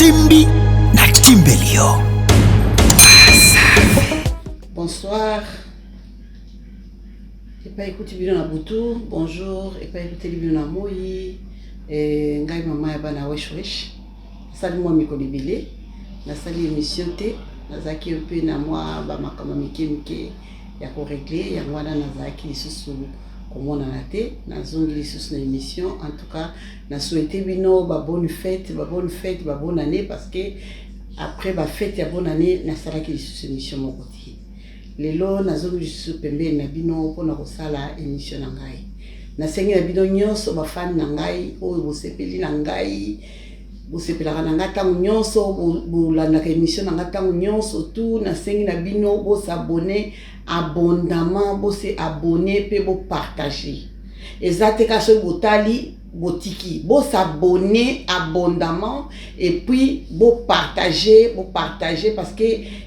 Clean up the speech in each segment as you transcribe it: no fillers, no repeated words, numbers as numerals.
Natimbi, natimbeli yo. Bonsoir. Epai ekuti bino na butu, bonjour. Epai ekuteli bino na moi. E, ngai mama ya bana wesh wesh. Nasali mwa mikolo ebele. Nasali émission te. Nazalaki mpe na mwa bamakambo mike mike ya koregle, yango wana nazalaki lisusu komonana te. Nazongi lisusu na émission. En tout cas, na souhaite bino ba bonne fête, ba bonne fête, ba bonne année, parce que après ba fête ya bonne année, nasalaki lisusu émission moko te. Lelo nazongi lisusu pembeni na bino mpona kosala émission na ngai. Nasengi na bino nyonso, bafani na ngai oyo bosepeli na ngai, bosepelaka na ngai ntango nyonso, bolandaka émission na ngai ntango nyonso tu, nasengi na bino bos'abonner abondamment, bose abonner mpe bopartager. Eza te kaka soki botali, botiki. Bos'abonner abondamment et puis bopartager, bopartager, parce que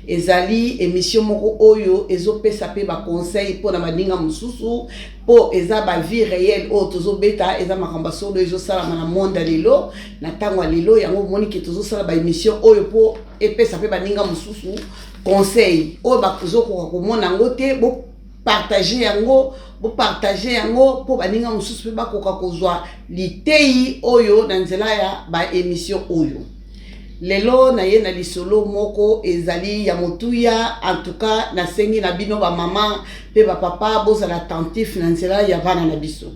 ezali émission moko oyo ezopesa mpe baconseil mpona baninga mosusu, mpo eza bavie réelle oyo tozobeta, eza makambo ya solo ezosalama na monde ya lelo, na ntango ya lelo. Yango omoni ke tozosala baémission oyo mpo epesa mpe baninga mosusu conseil oyo bazokoka komona yango te. Bopartager yango, bopartager yango mpo baninga mosusu mpe bakoka kozwa litei oyo na nzela ya baémission oyo. Lelo naye na lisolo moko ezali ya motuya. En tout cas, nasengi na bino bamama mpe bapapa, bozala attentif na nzela ya bana na biso.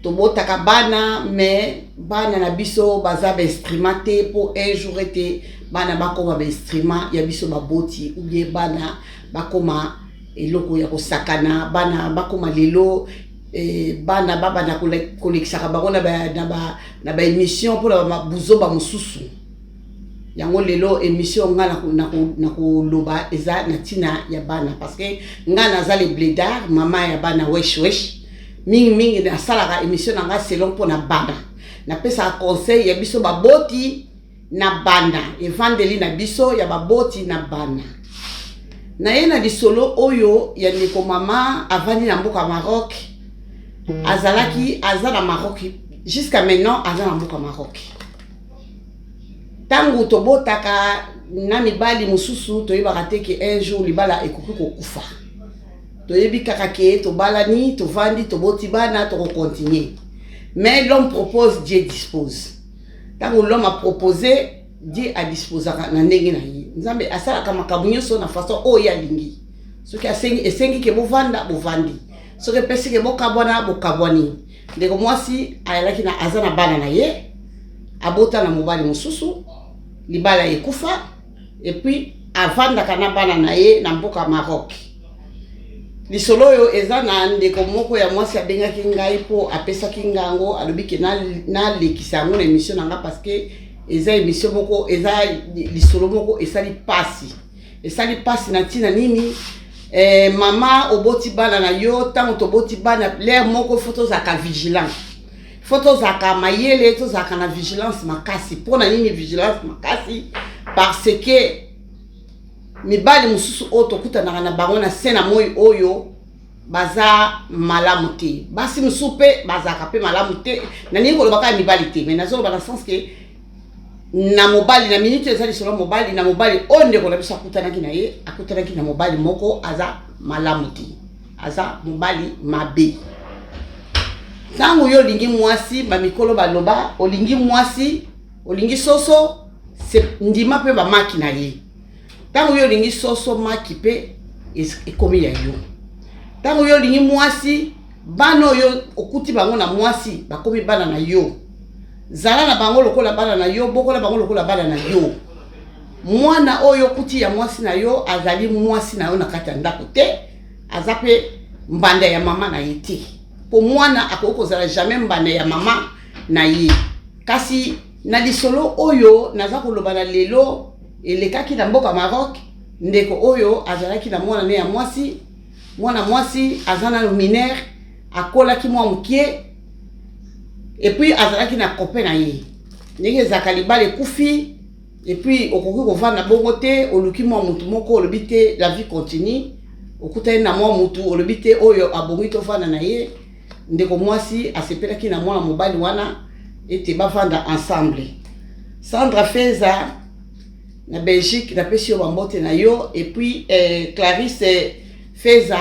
Tobotaka bana, mais bana na biso baza bainstrument te mpo un jour ete bana bakóma bainstrument ya biso baboti, ou bien bana bakóma eloko ya kosakana, bana bakóma lelo bana babanda kolekisaka bango na baémission mpona buzoba mosusu. Yango lelo émission nga na koloba eza na ntina ya bana, parce que nga naza le blédard, mama ya bana wesh wesh. Mingimingi nasalaka émission na nga selon mpona bana, napesaka conseil ya biso baboti na bana, evandeli na biso ya baboti na bana. Naye na lisolo oyo ya ndeko mama avandi na mboka Maroc. Azalaki, aza na Maroc jusqu'à maintenant, aza na mboka Maroc. Ntango tobotaka na mibali mosusu, toyebaka te ke un jour libala ekoki kokufa. Toyebi kaka ke tobalani, tovandi, toboti bana, tokocontinuer. Mais l'homme propose, Dieu dispose. Ntango l'homme apropose, Dieu adisposaka na ndenge na ye. Nzambe asalaka makambo nyonso na façon oyo ye alingi. Soki asengi, esengi ke bovanda, bovandi. Soki epesi ke bokabwana, bokabwani. Ndeko mwasi ayalaki na, aza na bana na ye, abota na mobali mosusu, libala ekufa, et puis avandaka na bana na ye na mboka Maroc. Lisolo oyo eza na ndeko moko ya mwasi abengaki ngai mpo apesaki ngai yango, alobi ke nalekisa yango na émission na nga, parce que eza émission moko, eza lisolo moko esali pasi. Esali pasi na ntina nini? Mama, oboti bana na yo. Ntango toboti bana, l'heure moko faut tozalaka vigilant, faut tozalaka mayele, tozalaka na vigilance makasi. Mpo na nini vigilance makasi? Parce que mibali mosusu oyo tokutanaka na bango na se na moi oyo baza malamu te. Basi mosusu mpe bazalaka mpe malamu te. Nalingi koloba kaka mibali te, mais nazoloba na sens ke na mobali na minute eza lisolo mobali na mobali oyo ndeko na biso akutanaki na ye, akutanaki na mobali moko aza malamu te, aza mobali mabe. Ntango yo olingi mwasi, bamikolo baloba, olingi mwasi, olingi soso, ndima mpe bamaki na ye. Ntango yo olingi soso, maki mpe ekomi ya yo. Ntango yo olingi mwasi, bana oyo okuti bango na mwasi bakomi bana na yo. Zala na bango lokola bana na yo, bokola bango lokola bana na yo. Mwana oyo okuti ya mwasi na yo azali mwasi na yo na kati ya ndako te, aza mpe mbanda ya mama na ye te, mpo mwana akoki kozala jamais mbanda ya mama na ye. Kasi na lisolo oyo naza koloba na lelo, elekaki na mboka Maroc. Ndeko oyo azalaki na mwana ne ya mwasi. Mwana mwasi aza nano mineur, akolaki mwa mokie, et puis azalaki na copain na ye. Ndenge ezalaka, libala ekufi, et puis okoki kovanda bongo te. Oluki mwa mutu moko, olobi te, la vie continue. Okutani na mwa mutu, olobi te, oyo abongi tovanda na ye. Ndeko mwasi asepelaki na mwana mobali wana ete bavanda ensemble. Sandra Feza na Belgique, napesi yo bambote na yo. Et puis Clarisse Feza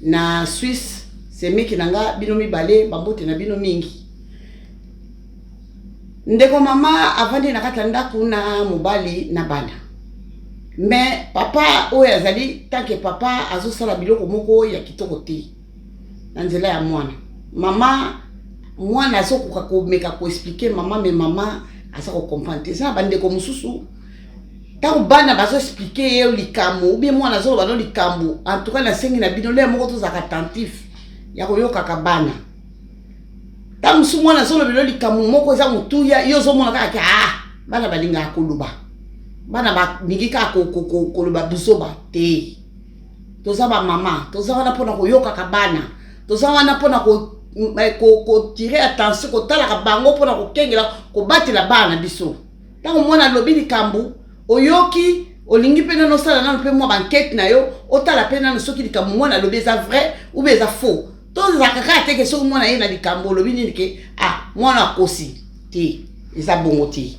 na Suisse, semeki na nga, bino mibale bambote na bino mingi. Ndeko mama avandi na kati ya ndako na mobali na bana, mais papa oyo azali tant que papa azosala biloko moko ya kitoko te na nzela ya mwana. Mama, mwana azokoka komeka koexpliquer mama, mais mama aza kocomprendre te. Eza na bandeko mosusu, ntango bana bazoexpliquer ye likambo ou bien mwana azoloba no likambo, en tout cas nasengi na bino lere moko tozalaka attentif ya koyokaka bana. Ntango mosusu mwana azolobela likambo moko eza motuya, yo ozomona kaka ke ah, bana balingaka koloba, bana balingi kaka koloba buzoba te. Toza bamama, toza wana mpona koyokaka bana, toza wana mpona kotirer attention, kotalaka bango mpona kokengela, kobatela bana na biso. Ntango mwana alobi likambo, oyoki, olingi mpe nano osala nano mpe mwa baenquête na yo, otala mpe nano soki likambo mwana alobi eza vrai ou bien eza faux. Tozalaka kaka te ke soki mwana ye na likambo olobi nini ke ah, mwana akosi te. Eza bongo te.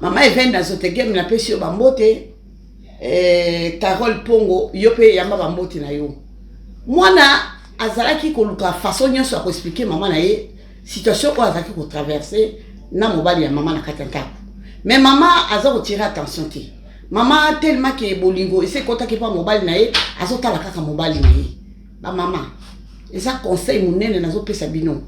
Mama Even na Zotegem, napesi yo bambote. Carole Pongo, yo mpe yamba bambote na yo. Mwana azalaki koluka façon nyonso ya koexpliquer mama na ye situation oyo azalaki kotraverser na mobali ya mama na kati ya ndako, mais mama aza kotirer attention te. Mama, tellement ke bolingo esi ekɔtaki mpa mobali na ye, azotala kaka mobali na ye. Bamama, eza conseil monene nazopesa bino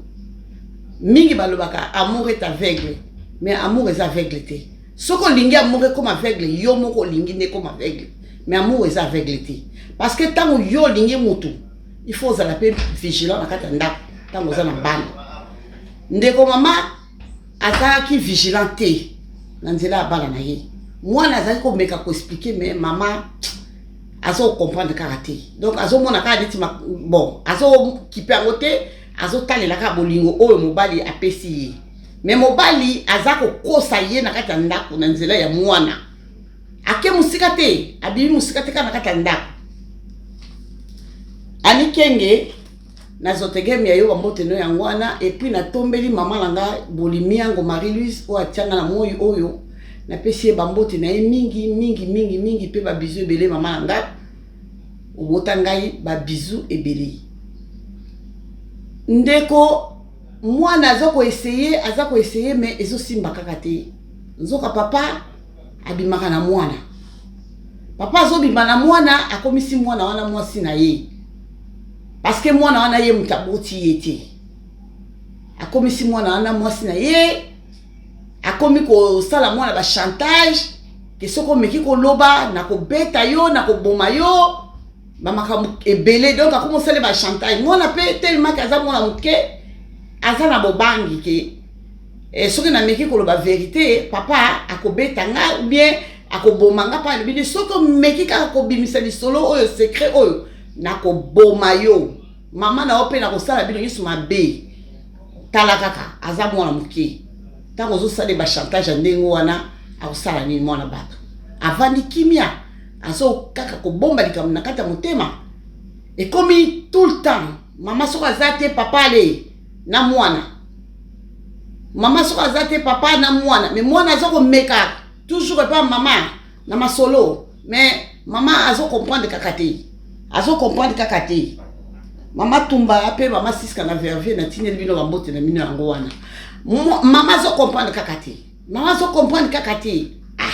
mingi. Balobaka amour est aveugle, mais amour eza aveugle te. Soki olingi amour ekoma aveugle, yo moko olingi nde ekoma aveugle, mais amour eza aveugle te, parce que ntango yo olingi mutu, il faut ozala mpe vigilant na kati ya ndako ntango oza na bana. Ndeko mama azalaki vigilant te na nzela ya bana na ye. Mwana azalaki komeka koexpliquer, mais mama azocomprendre kaka te. Donc azomona kaka neti bon, azokipe yango te, azotalela kaka bolingo oyo mobali apesi ye. Mais mobali aza kokosa ye na kati ya ndako na nzela ya mwana. Ake mosika te, abimi mosika te, kaka na kati ya ndako. Ani Kenge na Zotegem, ya yo bambote no yango wana. Et puis natombeli mama na nga Bolimiango Marie Louise oyo atianga na moi oyo, napesi ye bambote na ye mingi mingi mingi mingi mpe babisous ebele. Mama na nga obota ngai, babisous ebele. Ndeko mwana aza koessayer, aza koessayer, mais ezosimba kaka te. Nzoka papa abimaka na mwana, papa azobima na mwana, akomisi mwana wana mwasi na ye, parce que mwana wana ye moto aboti ye te. Akomisi mwana wana mwasi na ye, akomi kosala mwana bachantage ke soki omeki koloba, nakobeta yo, nakoboma yo, bamakambo ebele. Donc akomi osala bachantage. Mwana mpe, tellement ke aza mwana moke, aza na bobangi ke soki nameki koloba vérité, papa akobeta nga ou bien akoboma nga. Mpa alobi, soki omeki kaka kobimisa lisolo oyo, secret oyo, nakoboma yo, mama na yo mpe nakosala bino nyonso mabe. Tala kaka, aza mwana moke. Ntango ozosala bachantage ya ndenge wana, akosala nini? Mwana bato avandi kimia, azo kaka kobomba likambo na kati ya motema. Ekomi tout le temps, mama soki aza te, papa ale na mwana, mama soki aza te, papa na mwana. Mais mwana aza komeka toujours epa mama na masolo, mais mama azocomprendre kaka te, azocomprendre kaka te. Mama Tumba mpe mama Siska na Vervier, natindeli bino bambote na bino yango wana. Mama azocomprendre kaka te, mama azocomprendre kaka te. Ah,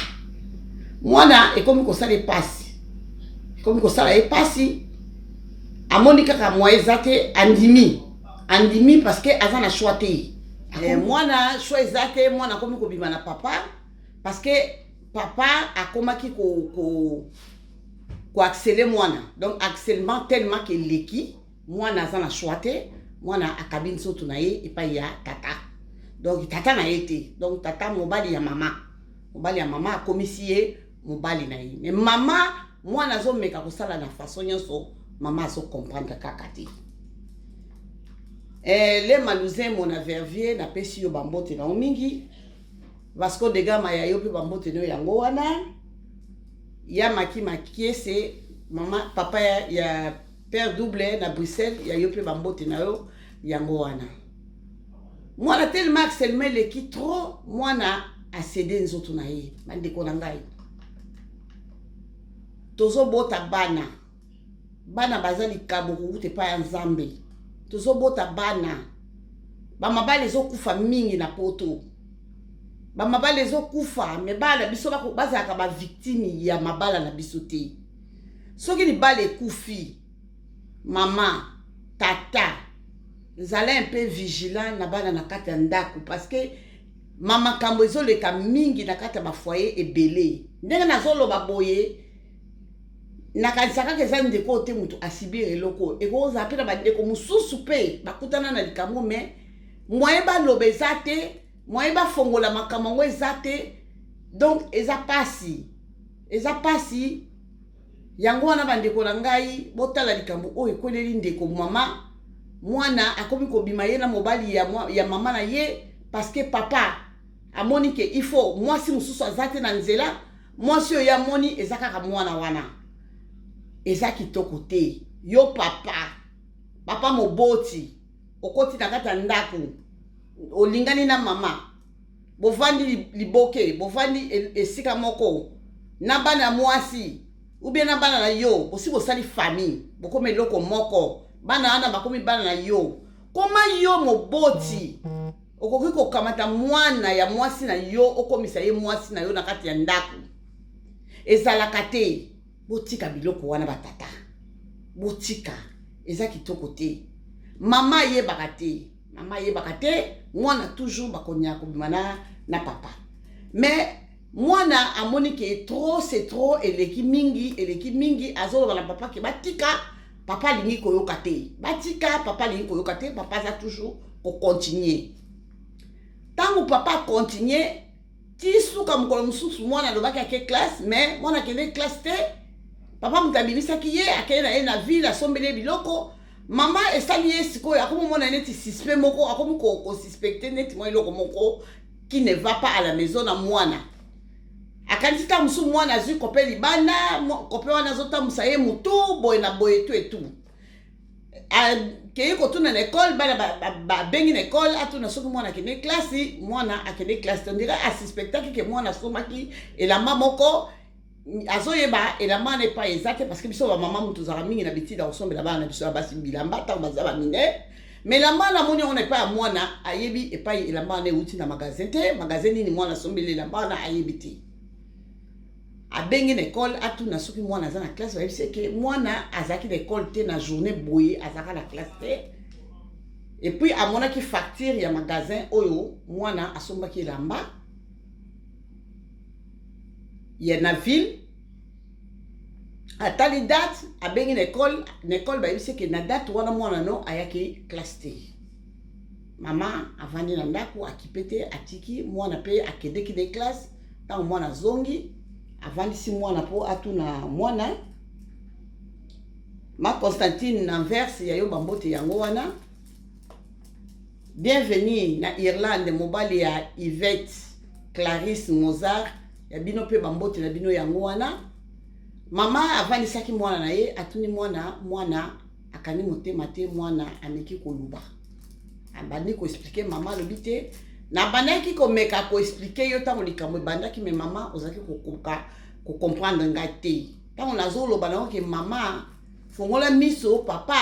mwana ekomi kosala epasi, ekomi kosala ye pasi. Amoni kaka moyen eza te, andimi, andimi, parce que aza na choix te. Mwana, choix eza te. Mwana akomi kobima na papa, parce que papa akomaki ko koharceler mwana. Donc harcèlement tellement ke eleki, mwana aza na choix te. Mwana akabi nzoto na ye epai ya tata, donc tata na ye te, donc tata mobali ya mama, mobali ya mama akomisi ye mobali na ye. Mais mama, mwana azomeka kosala na façon nyonso, mama azocomprendre kaka te. Lema Luzemo na Vervier, napesi yo bambote na yo mingi. Vasco de Gama, ya yo mpe bambote no yango wana. Ya Maki Makiese, mama papa ya père double na Bruxelles, ya yo mpe bambote na yo yango wana. Mwana tellement harcèlement eleki trop, mwana acéder nzoto na ye. Bandeko na ngai, tozobota bana, bana baza likambo kokuta epai ya Nzambe. Tozobota bana, bamabala ezokufa mingi na Poto, bamabala ezokufa. Mais bana biso bazalaka bavictime ya mabala na biso te. Soki libala ekufi, mama, tata, zala un peu vigilant na bana na kati ya ndako, parce que mamakambo ezoleka mingi na kati ya bafoyer ebele. Ndenge nazoloba boye, nakanisa kaka eza ndeko te moto asubir eloko, ekozala mpe na bandeko mosusu mpe bakutana na likambo, mais moyen baloba eza te, moyen bafongola makambo yango eza te. Donc eza pasi, eza pasi. Yango wana, bandeko na ngai, botala likambo oyo ekweleli ndeko mama. Mwana akomi kobima ye na mobali ya mama na ye, parce que papa amoni ke il faut mwasi mosusu aza te na nzela. Mwasi oyo amoni eza kaka mwana wana. Eza kitoko te. Yo papa, papa moboti, okoti na kati ya ndako, olingani na mama, bovandi liboke, bovandi esika moko na bana ya mwasi ou bien na bana na yo, bosi bosali famille, bokomi eloko moko, bana wana bakomi bana na yo. Koma yo moboti okoki kokamata mwana ya mwasi na yo, okomisa ye mwasi na yo na kati ya ndako? Ezalaka te. Botika biloko wana, batata, botika, eza kitoko te. Mama ayebaka te, mama ayebaka te, mwana toujours bakonya kobima na papa. Mais mwana amoni ke trop c'est trop, eleki mingi, eleki mingi. Azoloba na papa ke batika, papa alingi koyoka te. Batika, papa alingi koyoka te. Papa aza toujours kocontinuer. Ntango papa acontinuer ti suka, mokolo mosusu mwana alobaki ake classe, mais mwana akende classe te. Papa moto abimisaki ye, akende na ye na ville, asombeli ye biloko. Mama esali ye sikoyo akomi omona neti suspect moko, akomi kosuspecter neti mwa eloko moko qui ne va pas à la maison na mwana. Akanisi ntango mosusu mwana azwi copain libanda, copain wana azotambusa ye motu boye na boye tu etu. Akei kotuna na ekole, bana babengi na ekole, atuna soki mwana akende classe. Mwana akende classe te. On dirait asuspectaki ke mwana asombaki elamba moko, azoyeba elamba wana epai eza te, parce que biso bamama moto ozalaka mingi na bitida kosombela bana na biso ya basi bilamba ntango baza bamineurs. Mais elamba wana amoni yango na epai ya mwana, ayebi epai elamba wana euti na magasin te. Magasin nini mwana asombeli elamba wana, ayebi te. Abengi na ekole, atuna soki mwana aza na classe. Bayebisi ke mwana azalaki na ekole te na journée boye, azalaka na classe te. Et puis amonaki facture ya magasin oyo mwana asombaki elamba ya na ville. Atali date, abengi na ekole. Na ekole bayebisi ke na date wana mwana no ayaki classe te. Mama avandi na ndako, akipe te, atiki mwana mpe akendeki na classe. Ntango mwana azongi, avandisi mwana mpo atuna mwana. Ma Constantine na Anvers, ya yo bambote yango wana. Bienvenue na Irlande, mobali ya Yvette Clarisse Mozart, ya bino mpe bambote na bino yango wana. Mama avandisaki mwana na ye, atuni mwana. Mwana akangi motema te, mwana ameki koloba, abandi koexpliquer. Mama alobi te: "Nabandaki komeka koexpliquer yo ntango likambo ebandaki, mais mama ozalaki kokoka kocomprendre ngai te. Ntango nazoloba nango ke mama, fongola miso, papa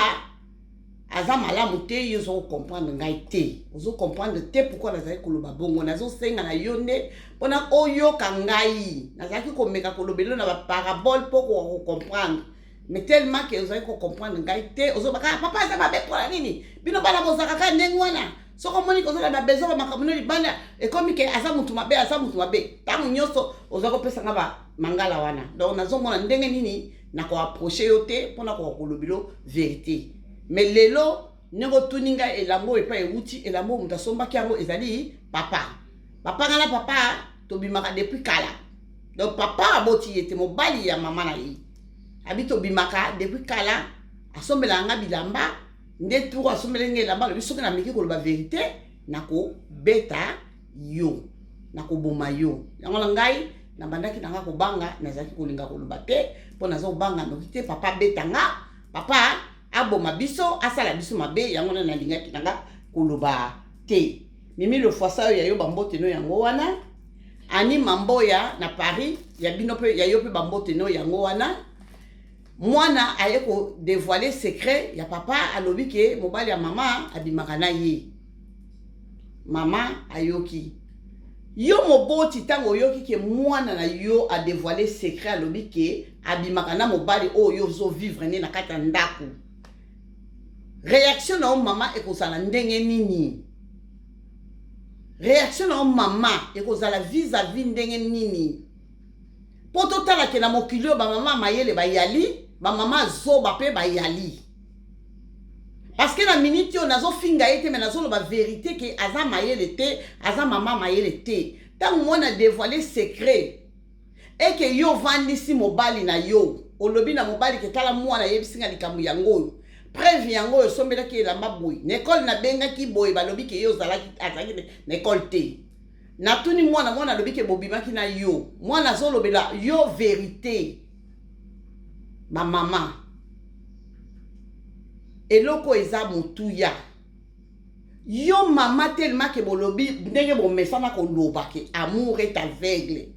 aza malamu te, yo oza kocomprendre ngai te, ozocomprendre te pourquoi nazalaki koloba bongo. Nazosenga na yo nde mpona oyoka ngai. Nazalaki komeka kolobela na baparabole mpo koka kocomprendre, mais tellement ke ozalaki kocomprendre ngai te, ozoloba kaka papa aza mabe. Mpona nini bino bana bozalaka kaka ndenge wana? Soki omoni kozala na besoin bamakambo no libanda, ekomi ke aza mutu mabe, aza mutu mabe. Ntango nyonso oza kopesa nga bamangala wana. Donc nazomona ndenge nini nakoapprocher yo te mpona koka kolobelo vérité. Mais lelo ndenge otuni ngai elamba oyo epai ewuti, elamba oyo moto asombaki yango ezali papa. Papa nga na papa tobimaka depuis kala." Donc papa aboti ye te, mobali ya mama na ye. Abi tobimaka depuis kala, asombelaka nga bilamba. Nde tour asombeli nga elamba, alobi soki nameki koloba vérité, nakobeta yo, nakoboma yo. Yango na ngai nabandaki na nga kobanga, nazalaki kolinga koloba te mpo naza kobanga noki te papa abeta nga, papa aboma biso, asala biso mabe. Yango wana nalingaki na nga koloba te. Mimi Lofwasa oyo ya yo bambote no yango wana. Ani Mamboya na Paris ya bino pe ya yo pe bambote no yango wana. Mwana aye ko dévoiler secret ya papa, alobi ke mobali ya mama abimaka na ye. Mama ayoki. Yo moboti ntango oyoki ke mwana na yo a dévoiler secret, alobi ke abimaka na mobali oyo yo ozo vivre ne na kati ya ndako, réaction na yo mama ekozala ndenge nini? Réaction na yo mama ekozala vis-à-vis ndenge nini? Mpo totala ke na mokili oyo bamama mayele bayali, bamama zoba mpe bayali. Parce que na minute oyo nazofinga ye te, me nazoloba vérité ke aza mayele te, aza mama mayele te. Ntango mwana dévoile secret eke yo ovandisi mobali na yo, olobi na mobali ke tala, mwana ayebisinga likambo yango oyo, preuve yango oyo, osombelaki elamba boye na ekole, nabengaki boye, balobi ke ye ozalaki azalaki na ekole te. Natuni mwana, mwana alobi ke bobimaki na yo. Mwana azolobela yo vérité. Bamama, eloko eza motuya, yo mama, tellement ke bolobi ndenge bomesana koloba ke amour est aveugle.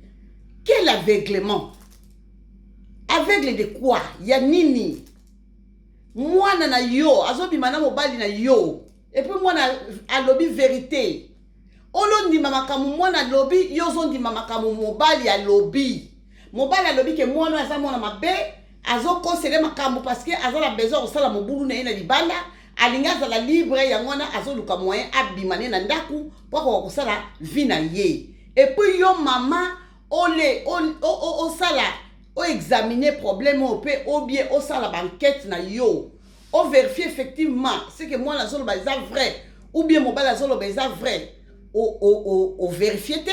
Quel aveuglement? Aveugle de quoi? Ya nini? Mwana na yo azobima na mobali na yo, et puis mwana alobi vérité, olondima makambo mwana alobi, yo ozondima makambo mobali alobi. Mobali alobi ke mwana oyo aza mwana mabe, azokosele makambo parce que aza na besoin kosala mobulu na ye na libanda, alingi azala libre, yango wana azoluka moyen abima ne na ndako mpo akoka kosala vie na ye. Et puis yo mama, ole osala oexamine problème oyo mpe obie osala baenquête na yo, ovérifie effectivement ce que mwana azoloba eza vrai ou bien mobali azoloba eza vrai. Ovérifie te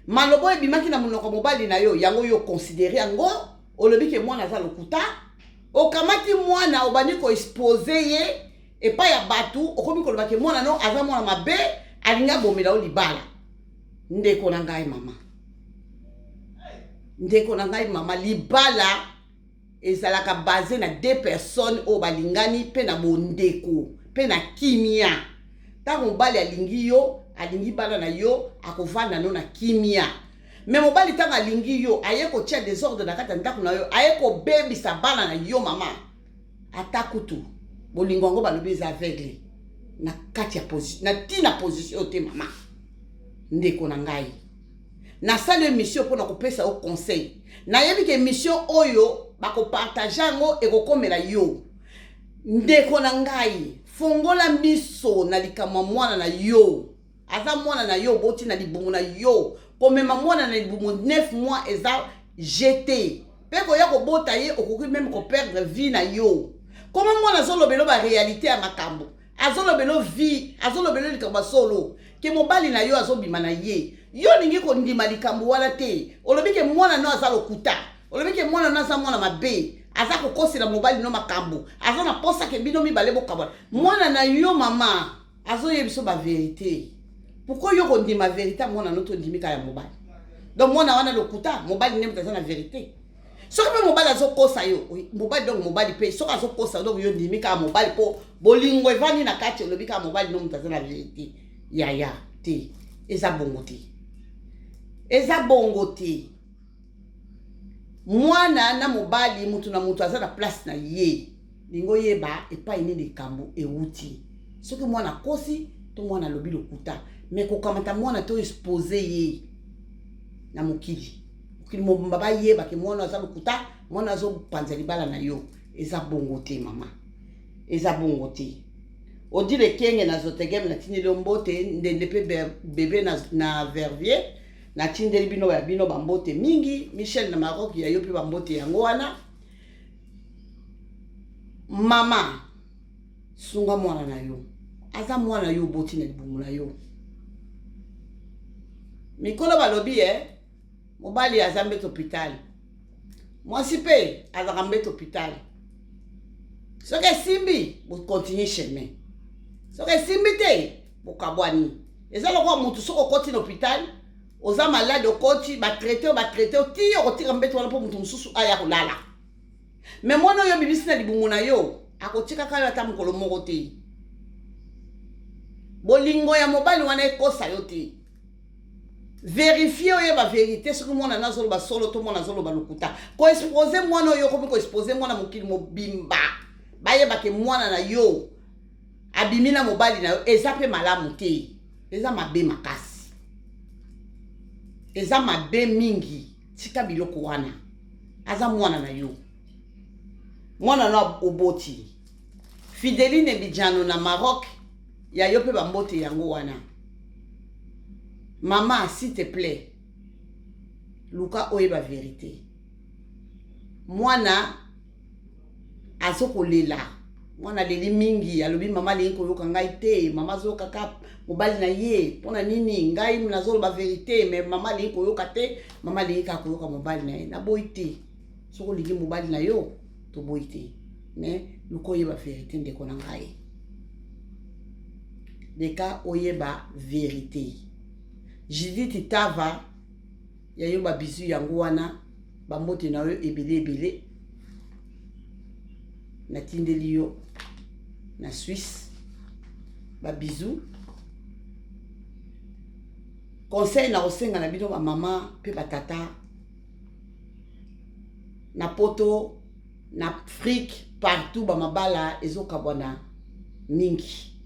maloba oyo ebimaki na monoko mobali na yo, yango yo considere yango, olobi ke mwana aza lokuta. Okamati mwana, obandi koexpose ye epai ya bato, okomi koloba ke mwana no aza mwana mabe, alingi abomela yo libala. Ndeko na ngai mama, ndeko na ngai mama, libala ezalaka base na deux personnes oyo balingani mpe na bondeko mpe na kimia. Ntango mobali alingi yo, alingi bana na yo, akovanda no na kimia. Me mobali, ntango alingi yo, aye kotia désordre na kati ya ndako na yo, aye kobebisa bana na yo, mama, ata kutu bolingo yango balobi eza aveugle na kati ya na ntina position te. Mama, ndeko na ngai, nasali émission mpona kopesa yo conseil. Nayebi ke émission oyo bakopartage yango, ekokomela yo. Ndeko na ngai, fongola miso na likambo ya mwana na yo. Aza mwana na yo, oboti na libumu na yo. Komema mwana na libumu 9 mois eza gt mpe koya kobota ye, okoki même koperdre vie na yo. Koma mwana azolobela baréalité ya makambo, azolobela vie, azolobela likambo ya solo ke mobali na yo azobima na ye. Yo olingi kondima likambo wana te, olobi ke mwana no aza lokuta, olobi ke mwana no aza mwana mabe, aza kokosela mobali no makambo, aza na posa ke bino mibale bokabwana. Mwana na yo, mama, azoyebi biso bavérité. Pourquoi yo kondima vérité ya mwana no? Tondimi kaka ya mobali. Donc mwana wana lokuta, mobali nde moto aza na vérité. Soki mpe mobali azokosa yo, mobali, donc mobali mpe soki azokosa, donc yo ndimi kaka mobali mpo bolingo evandi na kati, olobi kaka mobali no moto aza na vérité. Yaya, te, eza bongo te, eza bongo te. Mwana na mobali, mutu na mutu aza na place na ye. Lingi oyeba epai nini likambo ewuti. Soki mwana akosi to mwana alobi lokuta, me kokamata mwana to expose ye na mokili, mokili mobimba bayebake mwana aza lokuta, mwana azopanza libala na yo, eza bongo te mama, eza bongo te. Odile Kenge na Zotegem, natindeli yo mbote. Ndende mpe bebe na Vervier, natindeli bino ya bino bambote mingi. Michel na Maroc, ya yo mpe bambote yango wana. Mama, sunga mwana na yo, aza mwana yo oboti na libumu na yo. Mikolo balobi e mobali aza mbeto hôpital, mwasi mpe azalaka mbeto hôpital. Soki esimbi, bokontinue chemin. Soki esimbi te, bokabwani. Eza lokola motu soki okoti na hôpital, oza malade, okoti, batraite yo, batraite yo ti okotika mbeto wana mpo motu mosusu aya kolala. Me mwana oyo obimisi na libumu na yo akotikaka yo ata mokolo moko te. Bolingo ya mobali wana ekosa yo te. Verifie oyeba verite soki mwana na azoloba solo to mwana azoloba lokuta. Koexpose mwana oyo okomi koexpose mwana mokili mobimba. Bayeba ke mwana na yo abimi na mobali na yo eza mpe malamu te. Eza mabe makasi. Eza mabe mingi. Tika biloko wana. Aza mwana na yo. Mwana na oboti. Fideline Bijano na Maroc ya yo mpe bambote yango wana. Mama, s'il te plaît, luka oyeba verite. Mwana azokolela, mwana aleli mingi, alobi mama alingi koyoka ngai te, mama azoyoka kaka mobali na ye, mpona nini ngai nazoloba verite mais mama alingi koyoka te, mama alingi kaka koyoka mobali na ye. Naboyi te, soki olingi mobali na yo toboyi te, mais luka oyeba verite ndeko na ngai. Leka oyeba verite. Judith Tava ya yo ba bisous yango wana, ba mbote na yo ebele ebele natindeli yo na Suisse, ba bisous. Conseil na kosenga na bino ba mama pe ba tata na poto, na Afrique, partout ba mabala ezokabwana mingi,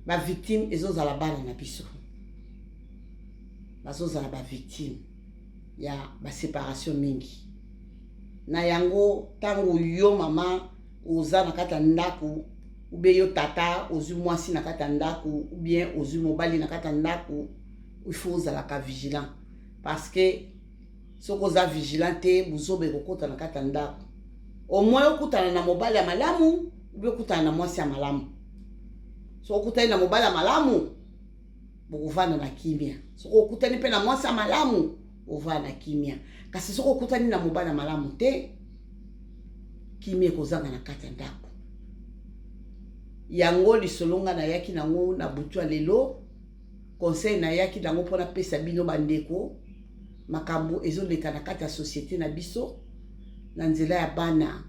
ba victime ezozala bana na biso, bazozala ba victime ya ba séparation mingi. Na yango tango yo mama oza na kati ya ndako, ou bien yo tata ozwi mwasi na kati ya ndako, ou bien ozwi mobali na kati ya ndako, il faut ozalaka vigilant, parce que soki oza vigilant te, buzoba ekokota na kati ya ndako. Au moins okutana na mobali ya malamu, ou bien okutana na mwasi ya malamu. Soki okutani na mobali ya malamu, bokovanda na kimia. Soki okutani mpe na mwasi ya malamu, bovanda na kimia. Kasi soki okutani na mobali ya malamu te, kimia ekozanga na kati ya ndako. Yango lisolo nga nayaki nango na butu ya lelo, conseil nayaki nango mpo napesa bino bandeko makambo ezoleka na kati ya société na biso na nzela ya bana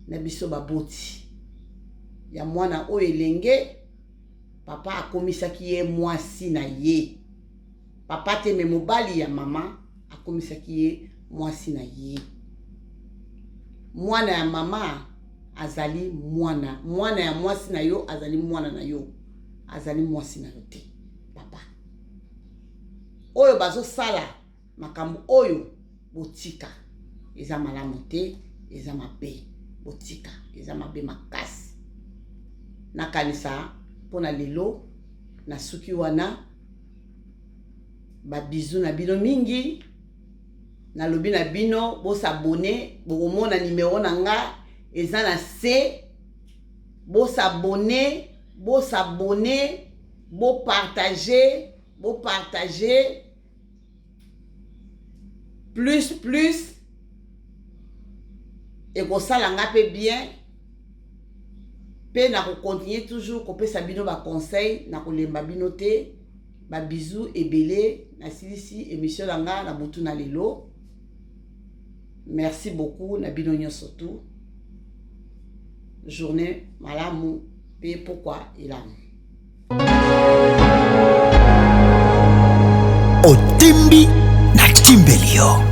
na biso baboti ya mwana oyo elenge. Papa akomisaki ye mwasi na ye, papa te me mobali ya mama akomisaki ye mwasi na ye. Mwana ya mama azali mwana, mwana ya mwasi na yo azali mwana na yo, azali mwasi na yo te. Papa oyo bazosala makambo oyo botika, eza malamu te, eza mabe, botika, eza mabe makasi. Nakanisa mpona lelo nasuki wana. Ba bisous na bino mingi, nalobi na bino bosabone, bokomona numero na nga eza na se. Bosabone, bosabone, bopartage, bopartage plus plus, ekosala nga mpe bien, mpe nakocontinue toujours kopesa bino ba conseil, nakolemba bino te. Ba bisous ebele. Nasilisi émission na nga na butu na lelo. Merci beaucoup na bino nyonso tout. Journée malamu mpe pokwa elamu. Otimbi na timbeli yo.